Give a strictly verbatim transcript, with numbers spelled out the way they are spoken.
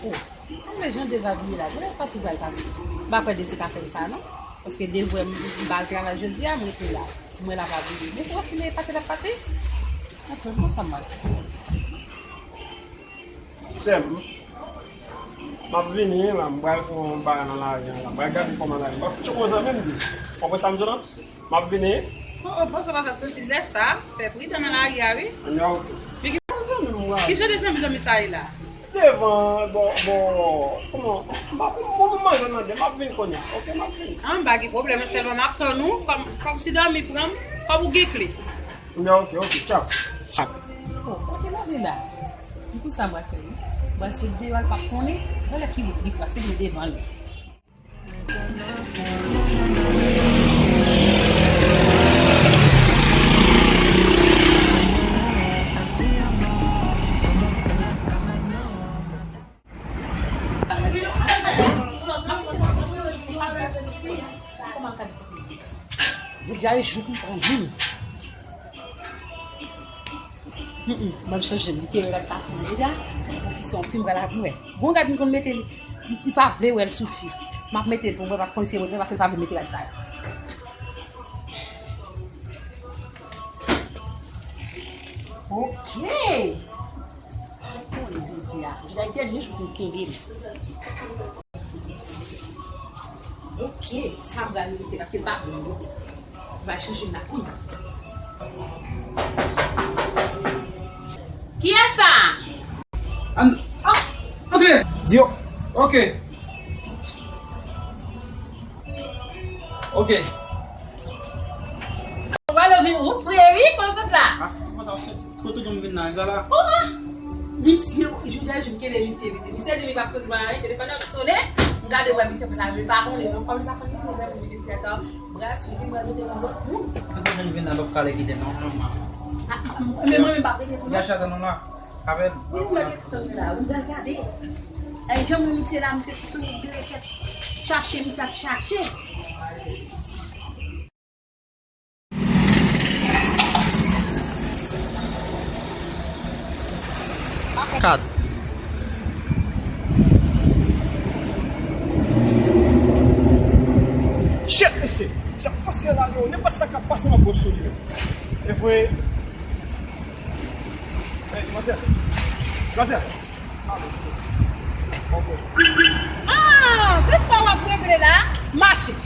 Oh, sanble jan Deva vini la. Gade pati pral pati. M pa kwè Deva ka fè m sa non. Paske Deva wè m, m pa al travay jodi a, m rete la. M wè l ap abiye. Men se pati l pati l ap pati. Atann, konsa m al. Sè m, m ap vini la, m pral fè yon bagay nan lari a la. M pral gade kòman lari a. M ap tchoko zanmi m di. Konprann sa m di w la? M ap vini. Oh, oh, bon, sa pa fè soti lè sa. Fè pridan nan lari a, wi. Ann ya, oke. Men ki, ki jan de zanmi zanmi sa ye la? Devan, bon, bon, kòman? M pa konn, bon, bon, manje nan de, m ap vin kounye a. Oke, m ap vin. An, m pa gen pwoblèm, sèlman m ap tann ou, kòm, kòm si dòmi pran m, kòm ou gen kle. Ann ya, oke, oke, tchaw. Tchaw. Oh, kote l ale la? Di pou sa m pral fè, wi. M pral sot deyò, l p ap konnen. Vwala ki wout li fè, paske m devan li. Jodi a e jou pou m pran jou. Mm, mm, ban m chanje m. Li te wè gad sa fim deja. Bon, si se yon fim, pral ap wè. Gon gad m konn mete li, li, li pa vle wè l sou fi. M ap mete l pou mwen, pa konn se mwen, paske l pa vle mete gad sa yo. Oke. Mwen konnen jodi a. Jodi a dènye jou pou m kenbe m. Oke, sa m pral mete, paske l pa vle mete. M pral chanje m la kounye a. Kiyès sa? An-, ah, antre! Di yo. Oke. Oke. Ou pral vin, ou prè, wi, pou l sot la. Ah, kote w vin nan, gala? Oh, ah! Misye, jodi a jou m kenbe misye, misye. Misye di li p ap soti ban anyen, telefòn nan sone, m gade wè misye pa la, li pa konnen non, kòm li pa konn li menm li di sa, bra sou li, mwen mete yon lòt moun. Kote w vin nan, l ap kale kite non, non, non. Ah, ah, men mwen menm pa prete tou non. Gacha nan la, avè. Wi, mwen te tann la, wi, gade. Ay, jan mwen misye la, misye sou sou, chache, misye ap chache. Kat. Shit, mesye. Jan pase la yo, nenpòt sa k ap pase m ap pran sou li. E vre. Hey, manzè. Manzè. Ah, se sa w ap regle la? Mache.